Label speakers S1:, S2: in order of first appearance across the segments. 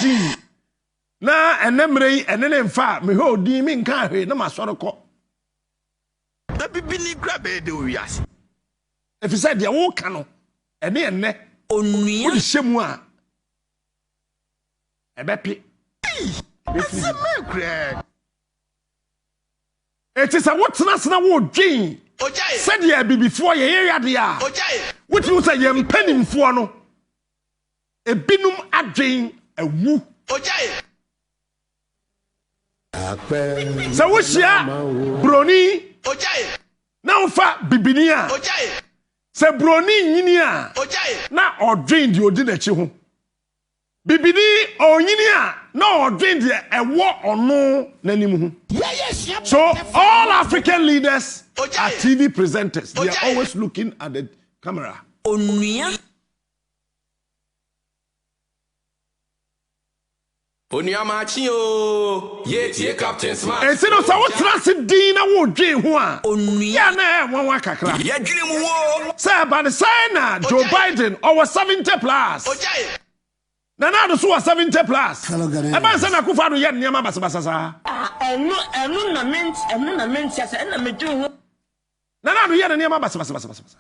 S1: Din na ɛnɛ mmerɛ yi ɛne ne mfa a, mehwɛ odin menka hwee na masɔre kɔ.
S2: Na bibini kura bɛyɛ dɛ wɔ wiase.
S1: Ɛfiri sɛ deɛ woka no ɛne ɛnnɛ
S3: Onua.
S1: Wode hyɛ mu a ɛbɛpe. Ɛbɛfiri
S2: Asɛm bɛn koraa.
S1: Enti sɛ wotena ase na wodwen sɛdeɛ abibifoɔ yɛyɛ yadeɛ a, wotumi hu sɛ yɛn mpanimfoɔ no, ebinom adwen awu. Sɛ wohyia buroni na wofa bibini a, sɛ buroni nyini a, na ɔdwen deɛ ɔdi n'akyi ho. Bibini ɔnyini a na ɔdwen deɛ ɛwɔ ɔno n'anim ho. So all African leaders are TV presenters. They are always looking at the camera.
S3: Onua.
S4: Onua makye oo, yee tie Captain Smart.
S1: Enti no sɛ wotena ase dinn na wodwen ho a,
S3: Onua.
S1: yɛ a na ɛyɛ nwanwa kakra.
S4: Yɛdwene mu oo.
S1: Sɛ ɛba no sɛn na Joe Biden ɔwɔ 70 plus, Nana Addo nso wɔ 70 plus,
S5: Fellow
S1: ɛba no
S5: Ghanaians.
S1: sɛn na Akufo Addo yɛ nneɛma basabasa saa?
S6: Ɛno ɛno na mente ɛno na mente ase ɛna medwen ho.
S1: Nana Addo yɛ ne nneɛma basabasabasabasa.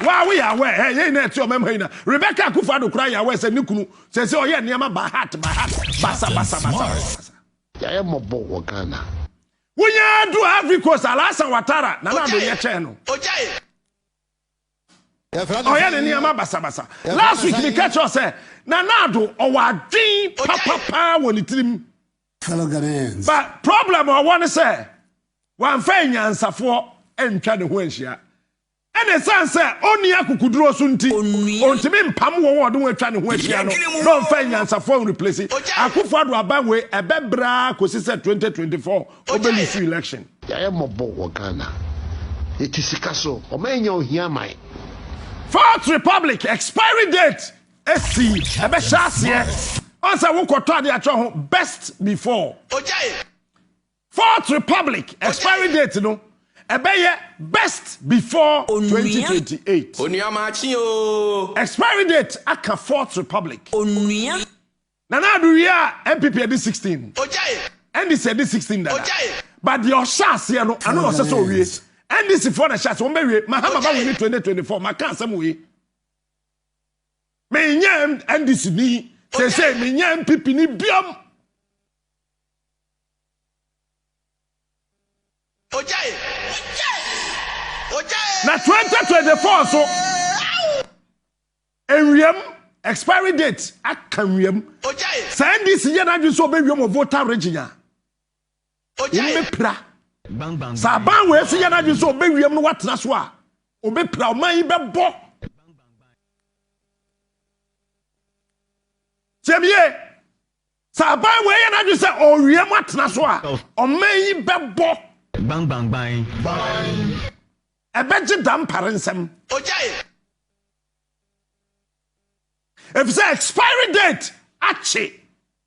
S1: Waa woyɛ aware ɛ yɛn nyinaa ɛte ɔman mu ha nyinaa. Rebecca Akufo Addo koraa yɛ aware sɛ ne kunu sɛsɛ ɔyɛ nneɛma by heart by heart basabasabasabasa.
S7: Yɛayɛ mmɔbɔ wɔ Ghana.
S1: Wonya du Ivory Coast Alassane Ouattara Nana Addo yɛ kyɛn no. Ɔyɛ ne nneɛma basabasa. Last week meka kyerɛ sɛ Nana Addo ɔwɔ adwen papapaa wɔ ne tirim.
S5: Fellow Ghanaians.
S1: But problem a ɔwɔ ne sɛ wamfa anyansafoɔ antwa ne ho anhyia. Ɛna ɛsiane sɛ ɔnni akokoduro so nti,
S3: Onua.
S1: ɔntumi mpam wɔn a ɔde wɔn atwa ne ho ahyia no na ɔmfa anyansafoɔ nreplace. Akufo Addo aban wei ɛbɛbrɛ ara kɔsi sɛ 2024 ɔbɛlusu election.
S7: Yɛayɛ mmɔbɔ wɔ Ghana. Yɛte sika so. Ɔman yi nyɛ ohia man.
S1: Fourth Republic expiry date asi ɛbɛhyɛ aseɛ. Ɔn sɛ wokɔtɔ adeɛ atwerɛ ho best before. Fourth Republic expiry date no ɛbɛyɛ best before
S3: Onua.
S1: 2028.
S4: Onua makye oo.
S1: Expiry date aka Fourth Republic.
S3: Onua.
S1: Nana Addo wie a NPP adi 16. NDC adi 16 dada. But deɛ ɔhyɛ aseɛ no ano na ɔsɛ sɛ ɔwie. NDC foɔ na ɛhyɛ aseɛ wɔn bɛwie. Mahama ba wini 2024 maka asɛm wei. Menyɛ NDC ni seesei menyɛ NPP ni biam. Na 2024 nso nwiam expiry date aka nwiam. Sɛ NDC yɛ n'adwene sɛ ɔbɛwiam wɔ Volta region a, wɔn bɛpira. Sɛ aban wei nso yɛ n'adwene sɛ ɔbɛwiam no watena so a, ɔbɛpira. Ɔman yi bɛbɔ. Tiɛ mi yie. Sɛ aban wei yɛ n'adwene sɛ ɔrewie mu atena so a, ɔman yi bɛbɔ. Ɛbɛgye dampare nsam. Efisɛ expiry date akye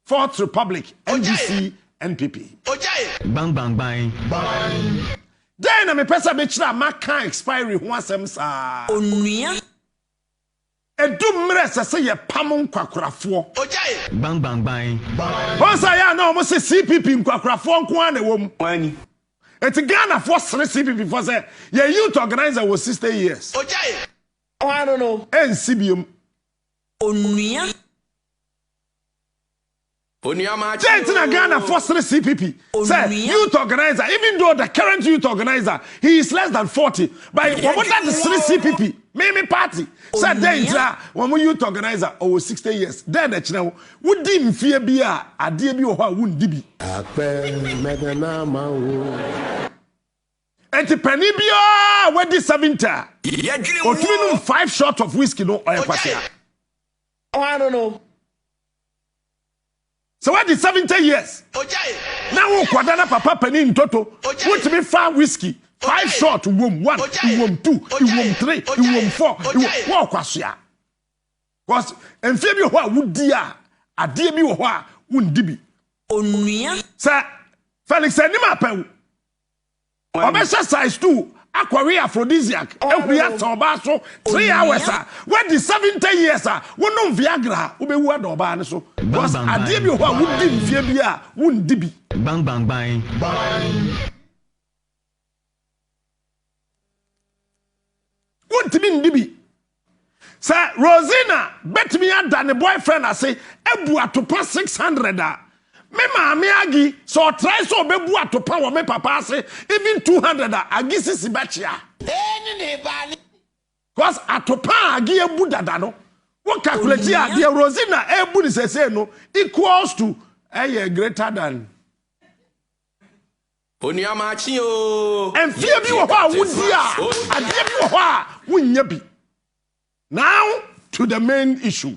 S1: Fourth Republic, NDC, NPP. Dɛn na mepɛ sɛ mekyerɛ a maka expiry ho asɛm saa?
S3: Onua.
S1: Edu mmerɛ ɛsɛ sɛ yɛpam nkwakorafoɔ. Wɔn sɛ ɛyɛ a na wɔn se CPP nkwakorafoɔ nko ara na ɛwɔ mu. Eti Ghanafoɔ sere CPP foɔ sɛ yɛn youth organizer wɔ 60 years. Ɛnsi biom.
S3: Onua.
S4: Onua makye
S1: Dɛn nti na Ghanafoɔ sere CPP sɛ
S3: Onua.
S1: youth organizer even though the current youth organizer he is less than 40 but wɔn da de sere CPP me me party sɛ dɛn nti na wɔn youth organizer ɔwɔ 60 years dɛn na ɛkyerɛ wo wodi mfie bi a adeɛ bi wɔ hɔ a wondi bi.
S7: Akpɛ mɛdana ama wo.
S1: Enti panin biara a wadi 70 a
S4: Yɛdwene mu
S1: otumi
S4: oo.
S1: nom five shot of whiskey no ɔyɛ kwasea. Sɛ wadi 70 years na wokɔda na papa panin ntoto wotumi fa whiskey five shot wom one iwom two iwom three iwom four iwom wɔɔ kwasea. Cause mfie bi wɔ hɔ a wodi a adeɛ bi wɔ hɔ a wondi bi.
S3: Onua.
S1: Sɛ Felix anim apɛw ɔbɛhyɛ size two. akɔwe aphrodisiac ahuri asa ɔbaa so 3 hours a, woadi 70 years a, wonom Viagra a, wobɛwu ada ɔbaa no so. Because adeɛ bi wɔ hɔ a wodi mfeɛ bi a, wondi bi. Wontumi ndi bi. Sɛ Rosina bɛtumi ada ne boyfriend ase abu atopa 600 a, me maame Agi, sɛ ɔtrae sɛ ɔbɛbu atopa wɔ me papa ase even 200 a, Agi sisi bɛkyea. Because atopa a Agi abu dada no, wo calculate a, deɛ Rosina ɛrebu no sɛsei no equals to ɛyɛ greater than.
S4: Onua makye oo.
S1: Mfeɛ bi wɔ hɔ a wodi a, adeɛ bi wɔ hɔ a wonnya bi. Now to the main issue.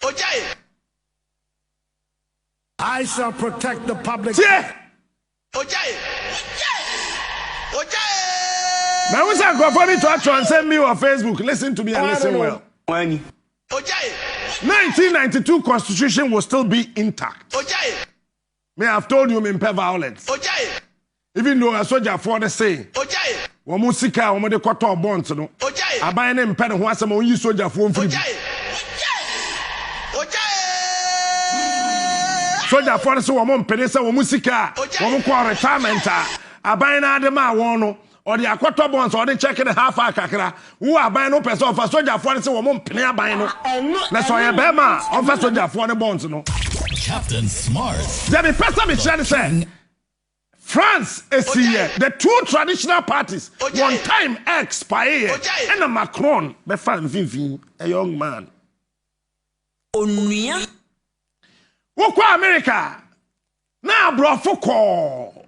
S2: Ogyae.
S5: I shall protect the public.
S1: Tie!
S2: Ogyae. Ogyae.
S1: Mahu sɛ nkurɔfoɔ bi toatoa nsɛm bi wɔ Facebook. Listen to me and listen well.
S2: Ogyae.
S1: 1992 constitution will still be intact.
S2: Ogyae.
S1: Me I've told you me mpɛ violence.
S2: Ogyae.
S1: Even though asogyafoɔ no se
S2: Ogyae.
S1: wɔn sika a wɔde kɔtɔɔ bonds no
S2: Ogyae.
S1: aban no mpɛ ne ho asɛm a wɔnyi sogyafoɔ mfiri mu.
S2: Ogyae. Ogyae.
S1: Sogyafoɔ no se wɔn mpene sɛ wɔn sika a
S2: Ogyae.
S1: wɔn kɔɔ retirement a aban no ade maa wɔn no Ɔde akɔtɔ bonds a ɔde check ne half a kakra. Wo aban no wopɛ sɛ ɔfa sogyafoɔ no sɛ wɔn mpene aban no. Na sɛ ɔyɛ bɛrima a ɔmfa sogyafoɔ no bonds no.
S8: Captain Smart.
S1: Deɛ mepɛ sɛ mekyerɛ ne sɛ France ɛsiiɛ the two traditional parties wɔn time expire yɛ ɛna Macron bɛfaa mfimfini a young man.
S3: Onua.
S1: Wokɔ America a Na aborɔfo kɔɔ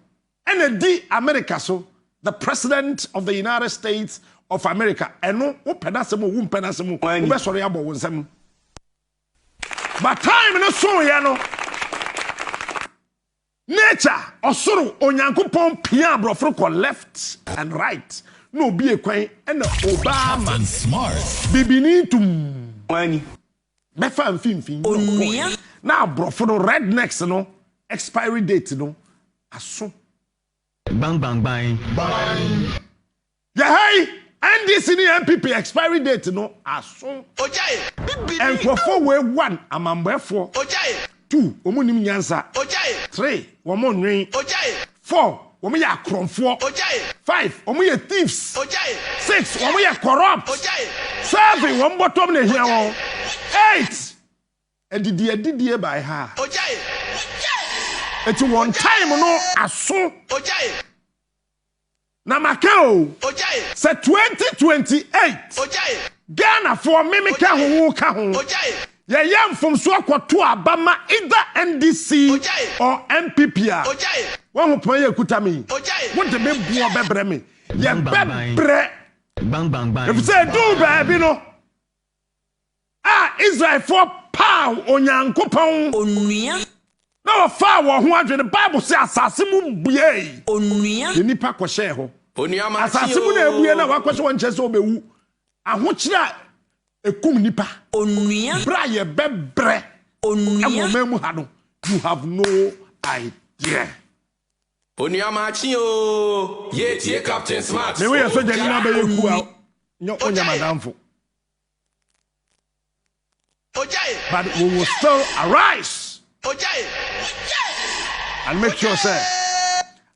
S1: ɛna di America so, the president of the United States of America, ɛno wopɛ n'asɛm o wompɛ n'asɛm o, wobɛsɔre abɔ wo nsam. But time no soeɛ no, nature, ɔsoro, Onyankopɔn pia aborɔfo kɔ left and right, na obie kwan ɛna Obama, bibini tum. Bɛfa mfimfini na ɔkɔɔeɛ na aborɔfo no rednecks no expiry date no aso.
S9: Gbangbangban.
S1: Yɛ ha yi NDC ne NPP expiry date no aso. Nkurɔfoɔ wei one amambɔɛfoɔ, two wɔn nnim nyansa, three wɔn nnwen, 4, Wɔn yɛ akorɔmfoɔ. 5, Wɔn yɛ thieves. 6, Wɔn yɛ corrupt. 7, Wɔn bɔtɔm na ehia wɔn. 8, Adidi adidie by ha. Eti wɔn time no aso. Na maka o, sɛ 2028 Ghanafoɔ, me meka ho, wo ka ho, yɛyɛ mfomsoɔ kɔto aba ma either NDC or NPP a, woahu poma yi a ɛkuta me yi, wode me boɔ bɛbrɛ me, yɛbɛbrɛ, ɛfiri sɛ ɛduu baabi no, A Israelfoɔ paw Onyankopɔn.
S3: Onua.
S1: Na wɔfaa wɔn ho adwene. Bible se asase mu buei.
S3: Onua.
S1: Na nnipa kɔhyɛɛ hɔ.
S4: Onua makye
S1: Asase mu na abue na
S4: oo.
S1: wakɔhyɛ hɔ nkyerɛ sɛ ɔbɛwu. Ahokyere a ɛkum nnipa.
S3: Onua.
S1: Berɛ a yɛbɛbrɛ
S3: Onua.
S1: wɔ ɔman mu ha no, you have no idea.
S4: Onua makye oo. Yɛtie Captain Smart.
S1: Me woyɛ sogyani na abɛyɛ kuo a, nyɛ wonyɛ m'adamfo. But we will still arise and make sure sɛ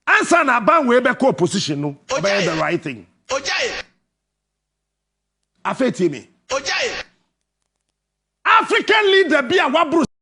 S1: ansa na aban wei bɛkɔ opposition no ɔbɛyɛ the right thing. Afei tie me. African leader bi a waboro.